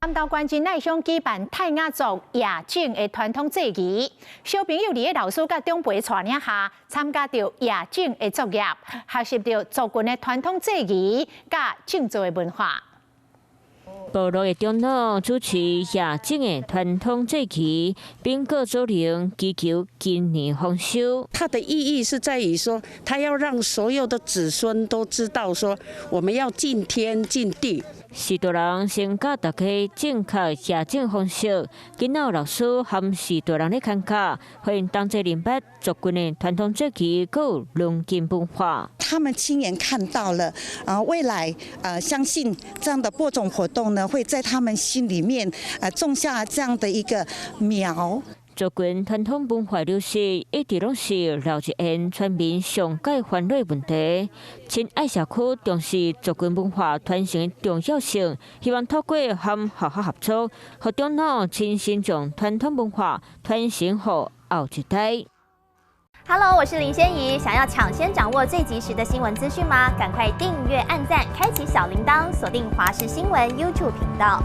南投縣仁愛鄉舉辦泰雅族夜種的傳統祭儀，小朋友佇咧老師佮長輩帶領下，參加著夜種的作業，學習著族群的傳統祭儀佮種作的文化。部落的長老主持夜種的傳統祭儀，稟告祖靈祈求今年豐收。它的意義是在於說，他要讓所有的子孫都知道，說我們要敬天敬地。序大人先教大家正確夜種方式，囡仔老師含序大人咧牽教，歡迎同齊認捌族群的傳統節期，閣有農耕文化。他們親眼看到了，啊，未來相信這樣的播種活動呢，會在他們心裡面種下這樣的一個苗。族群傳統文化流失，一直攏是六日緣村民上蓋煩惱問題。親愛社區重視族群文化傳承的重要性，希望透過和學校合作，予長老親身將傳統文化傳承予後一代。 Hello，我是林仙怡，想要搶先掌握最及時的新聞資訊嗎？趕快訂閱、按讚、開啟小鈴鐺，鎖定華視新聞 YouTube 頻道。